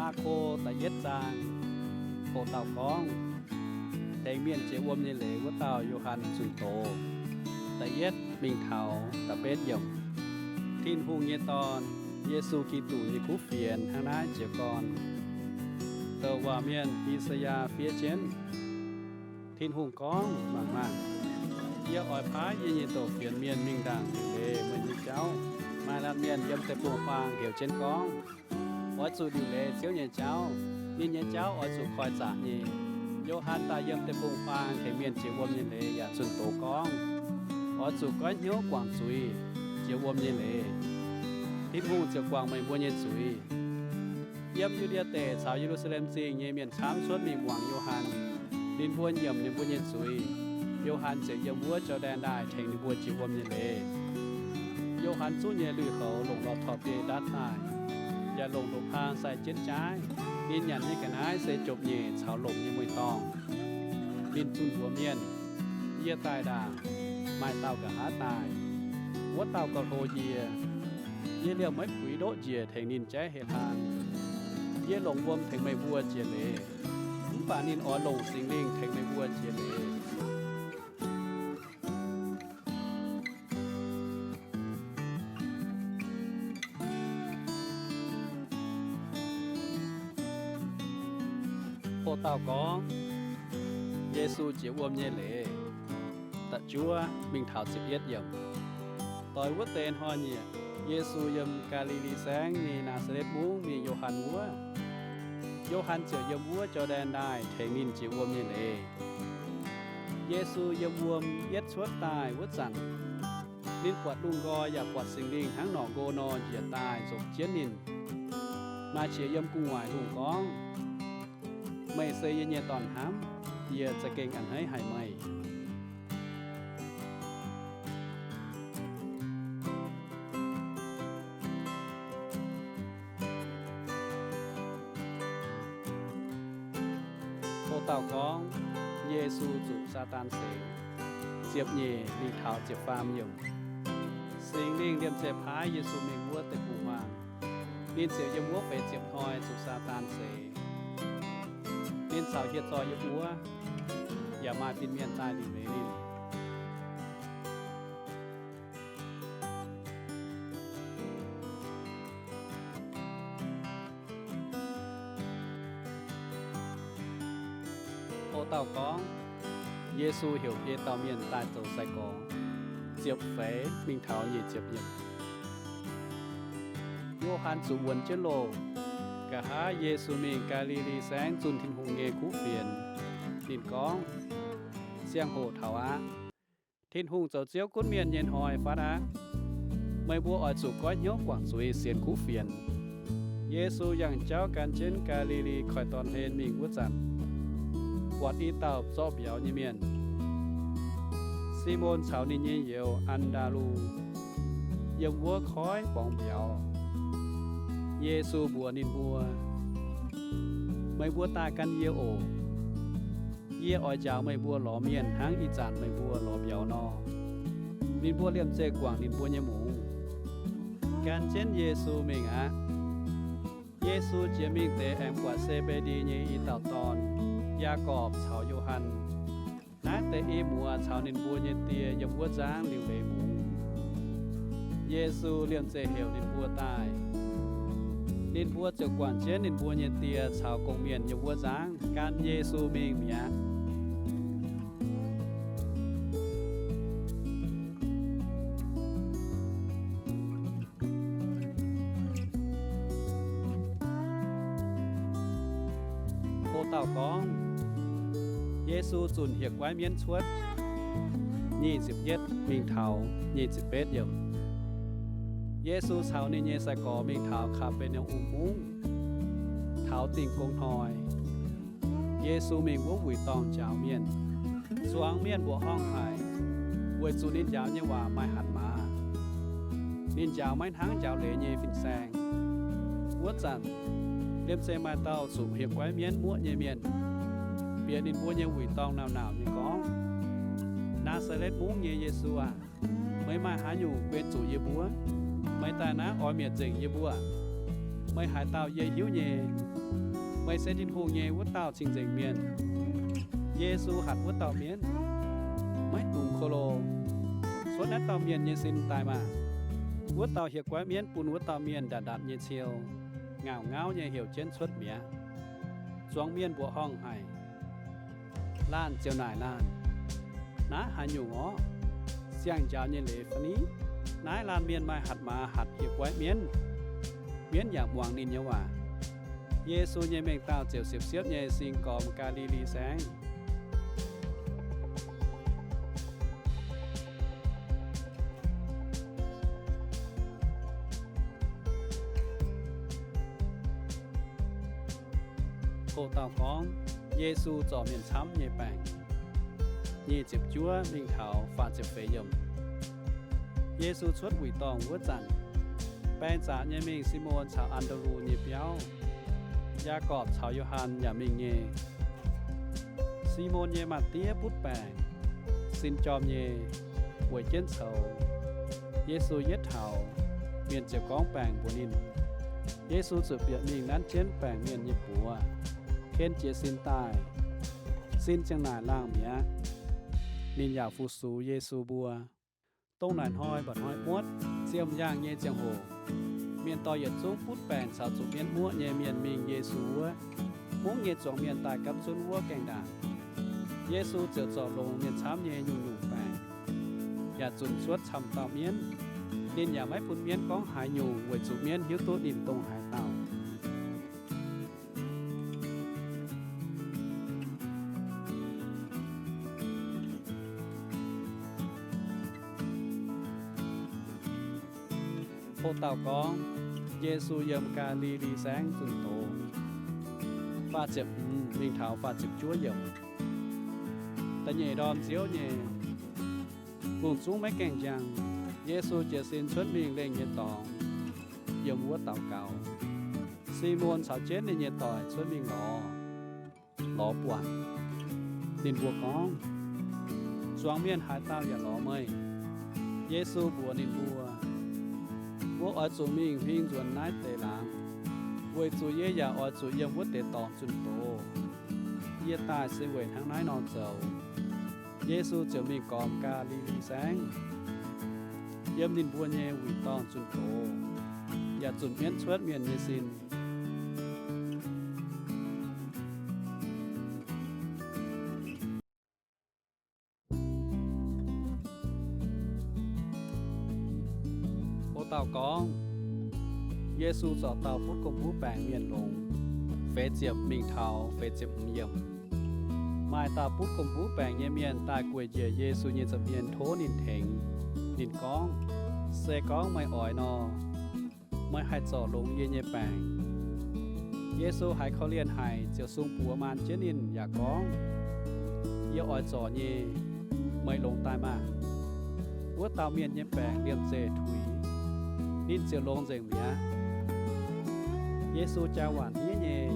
Maako da'yietv zaang, hoc dauh gorngv, tengx mienh jiex wuom nyei leiz wuov dauh Yo^han zunh doz. Da'yietv mingh taux da'betv yiemc. Tin-Hungh nyei Dorn, Yesu Giduc nyei kuv fienx hnangv naaiv jiez gorn. Douc waac mienh I^saa^yaa fiev jienv, Tin-Hungh gorngv, Mangc maah! Yie oix paaiv yie nyei ndou-fienx mienh mingh ndaangc liuc leiz meih nyei jauv. Maaih laanh mienh yiem deic-bung-huaang heuc jienv gorngv, Oix zuqc liuc leiz Ziouv nyei jauv. Ninh nyei jauv oix zuqc koi zaqc nyei. Yo^han daaih yiem deic-bung-huaang tengx mienh jiex wuom nyei leiz yaac zunh doz gorngv, Oix zuqc goiv hnyouv guangc zuiz, jiex wuom nyei leiz, Tin-Hungh ziouc guangc meih mbuo nyei zuiz. Yiem Yu^ndie Deic caux Ye^lu^saa^lem Zingh nyei mienh camv cuotv mingh muangx Yo^han. Ninh mbuo nyiemc ninh mbuo nyei zuiz. Yo^han ziouc yiem wuov Jor^ndaen Ndaaih tengx ninh mbuo jiex wuom nyei leiz. Yo^han zuqv nyei lui-houx longc lorh torh biei ndatv daaih, yaac longc ndoqc paan sai jienv jaaiv. Ninh nyanc nyei ga'naaiv se jopv-nyeic caux lomc nyei mueiz-dorngh. Ninh zunh mbuox mienh, Yie daaih ndaangc, maaih dauh nqa'haav daaih. Wuov dauh gauh hlo yie. Yie liemh maiv puix ndoqv njiec tengx ninh jaiv heh hlang. Yie longc wuom tengx meih mbuo jiex leiz, mv baac ninh oix longc Singx Lingh tengx meih mbuo jiex leiz. Hoc dauh gorngv, Yesu jiex wuom nyei leiz. Da'juov mingh taux ziepc yietv yiemc. Doix wuov deix hnoi-nyieqc, Yesu yiem Gaa^li^li Saengv nyei Naa^saa^letv Mungv mingh Yo^han wuov. Yo^han ziouc yiem wuov Jor^ndaen Ndaaih tengx ninh jiex wuom nyei leiz. Yesu yiem wuom yietv cuotv daaih wuov zanc, ninh buatc lungh nqoi yaac buatc Singx Lingh hnangv norqc nqo nor njiec daaih nzopc jienv ninh. Maaih qiex yiem gu'nguaaic lungh gorngv, Meih se yie nyei Dorn-hnamv. Yie za'gengh a'hneiv haic meih. Hoc dauh gorngv, Yesu zuqc Saadaan seix. Ziepc nyeic mingh taux ziepc faam yiemc. Singx Lingh liemh zeih paaiv Yesu mingh wuov deic-bung-huaang. Ninh ziouc yiem wuov feix ziepc hnoi zuqc Saadaan seix. Ninh caux hieh zoih yiem wuov, yaac maaih fin-mienh daaih liuc leiz ninh. Hoc dauh gorngv, Yesu heuc biei dauh mienh daaih zoux sai-gorx. Ziepc feix mingh taux nyic ziepc yiemc. Yo^han zuqc wuonx jienv loh. Nqa'haav Yesu mingh Gaa^li^li Saengv zunh Tin-Hungh nyei kuv fienx. Ninh gorngv, Ziangh hoc taux aqv. Tin-Hungh zoux Ziouv gunv mienh nyei hnoi fatv aqv. Meih mbuo oix zuqc goiv hnyouv guangc zuiz sienx kuv fienx. Yesu yangh jauv gan jienv Gaa^li^li Koiv-Dorn hlen mingh wuov zanc, buatc i dauh zorqv mbiauz nyei mienh. Simon caux ninh nyei youz, An^ndaa^lu, yiem wuov koiv borngz mbiauz. Yesu mbuox ninh mbuo, Meih mbuo daaih gan yie oc. Yie oix njaaux meih mbuo lorz mienh hnangv ih zanc meih mbuo lorz mbiauz nor. Ninh mbuo liemh zeih guangc ninh mbuo nyei mungz, gan jienv Yesu mingh aqv. Yesu jiex mingh deix aengx buatc Se^mbe^ndi nyei i dauh dorn, Yaagorpc caux Yo^han. Naaiv deix i muoz caux ninh mbuo nyei die yiem wuov nzangv liuc leiz mungz. Yesu liemh zeih heuc ninh mbuo daaih. Ninh mbuo ziouc guangc jienv ninh mbuo nyei die caux gong-mienh yiem wuov nzangv gan Yesu mingh mi'aqv. Hoc dauh gorngv, Yesu zunh hieh guaiv mienv cuotv. Nyic ziepc yietv mingh taux nyic ziepc betv yiemc. Yesu caux ninh nyei sai-gorx mingh taux Kaa^be^naa^um Mungv, taux Dingh Gong Hnoi. Yesu mingh wuov wuic dorngh njaaux mienh. Zuangx mienh mbuoqc horngh haic, weic zuqc ninh njaaux nyei waac maaih hatc maaz. Ninh njaaux maiv hnangv njaaux leiz nyei fin-saeng. Wuov zanc, liemh zeih maaih dauh zuqc hieh guaiv mienv muoqv nyei mienh bieqc ninh mbuo nyei wuic dorngh nauc-nauc nyei gorngv, Naa^saa^letv Mungv nyei Yesu aah! Meih maaih haaix nyungc guen zuqc yie mbuo? Meih daaih naaiv oix mietc nzengc yie mbuo? Meih haaix dauh yie hiuv nyei. Meih se Tin-Hungh nyei wuov dauh cing-nzengc mienh. Yesu hatc wuov dauh mienv, Maiv dungx ko lo. Cuotv naaiv dauh mienh nyei sin daaih maah! Wuov dauh hieh guaiv mienv bun wuov dauh mienh ndatc ndatc nyei ciou, ngauc ngauv nyei heuc jienv cuotv mi'aqv. Zuangx mienh mbuoqc horngh haic. Laanh ziouc naaic laanh, Naaiv haaix nyungc orqv? Siang-njaaux nyei leiz fai ni? Naaiv laanh mienh maaih hatc maaz hatc hieh guaiv mienv. Mienv yaac muangx ninh nyei waac. Yesu nyei mengh dauh ziouc siepv-siepv nyei sing gormx Gaa^li^li Saengv. Hoqc dauh gorngv Yesu zorc mienh camv nyei baengc. Nyic ziepc juov mingh taux faah ziepc feix yiemc. Yesu cuotv wuic dorngh wuov zanc, baeng zaqc nyei mingh Simon caux An^ndaa^lu nyei biauv. Yaagorpc caux Yo^han yaac mingh nyei. Simon nyei maa-diev butv baengc, sin jorm nyei, weic jienv coux. Yesu yietv taux, mienh ziouc gorngv baengc mbuox ninh. Yesu ziouc bieqc mingh nanv jienv baengc mienh nyei buoz, ken jiez sin daaih. Sin ziang naaic laangh mi'aqv. Ninh yaac fu-sux Yesu mbuo. Dongh naaic hnoi mba'hnoi muotv, ziemh yaangh nyei ziangh hoc, mienh dorh yietc zungv butv baengc caux zuqc mienv muoqv nyei mienh mingh Yesu wuov. Mungv nyei zuangx mienh daaih gapv zunv wuov gaengh ndaangc. Yesu ziouc zorc longx mienh camv nyei nyungc-nyungc baengc, yaac zunc cuotv camv dauh mienv. Ninh yaac maiv bun mienv gorngv haaix nyungc, weic zuqc mienv hiuv duqv ninh dongh haaix dauh. Hoqc dauh gorngv Yesu yiem Gaa^li^li Saengv zunh doz. Faah ziepc hmz mingh taux faah ziepc juov yiemc. Da'nyeic ndorm nziouv nyei, lungh zungv maiv gaengh njang, Yesu jiez sin cuotv mingh lengh nyei dorngx, yiem wuov daux gaux. Simon caux jienv ninh nyei doic cuotv mingh lorz, lorz buatc. Ninh mbuo gorngv, Zuangx mienh haaix dauh yaac lorz meih. Yesu mbuox ninh mbuo, Mbuo oix zuqc mingh huing nzuonx naaiv deix laangz, weic zuqc yie yaac oix zuqc yiem wuov deix dorngx zunh doz. Yie daaih se weic hnangv naaiv nor zoux. Yesu ziouc mingh gormx Gaa^li^li Saengv, yiem ninh mbuo nyei wuic dorngh zunh doz, yaac zunc mienv cuotv mienh nyei sin. Hoqc dauh gorngv Yesu zorc dauh butv gomh huv baengc mienh longx. Feix ziepc mingh taux feix ziepc hmz yiemc. Maaih dauh butv gomh huv baengc nyei mienh daaih gueic njiec Yesu nyei nza'hmien tov ninh tengx. Ninh gorngv, Se gorngv meih oix nor, meih haih zorc longx yie nyei baengc. Yesu haiz korv-lienh haic, ziouc sung buoz maan jienv ninh yaac gorngv, Yie oix zorc nyei. Meih longx daaih maah! Wuov dauh mienh nyei baengc liemh zeih tuix, ninh ziouc longx nzengc mi'aqv. Yesu jaa waac hniev nyei,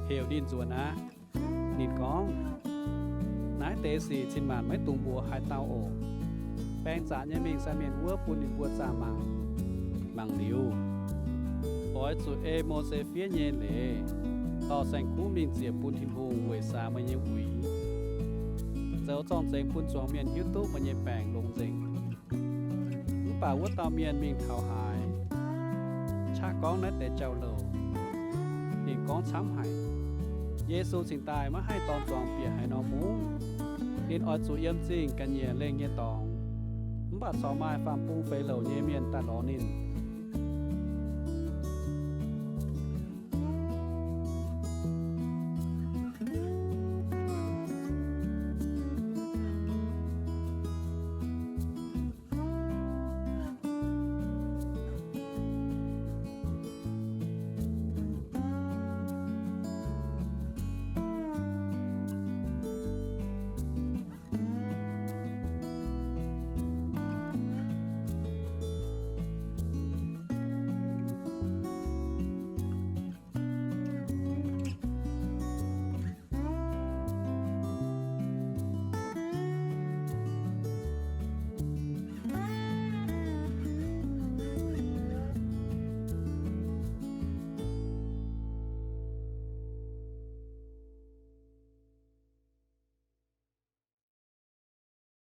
heuc ninh nzuonx aqv. Ninh gorngv, Naaiv deix sic cin-maanc maiv dungx mbuox haaix dauh oc. Baeng zaqc nyei mingh sai mienh wuov bun ninh mbuo zaah mangc. Mangc liuz, oix zuqc ei Mose fiev nyei leiz, dorh saeng-kuv mingh ziec bun Tin-Hungh weic saax meih nyei uix, zoux zorng-zengx bun zuangx mienh hiuv duqv meih nyei baengc longx nzengc. Mv baac wuov dauh mienh mingh taux haaix, qaqv gorngv naaiv deix jauv-louc. Ninh gorngv camv haic. Yesu cingx daaih maiv haih dorng zuangx bieqc haaix norm mungv. Ninh oix zuqc yiem zingh ga'nyiec lengh nyei dorngx. Mv baac corc maaih faam-bung feix louc nyei mienh daaih lorz ninh.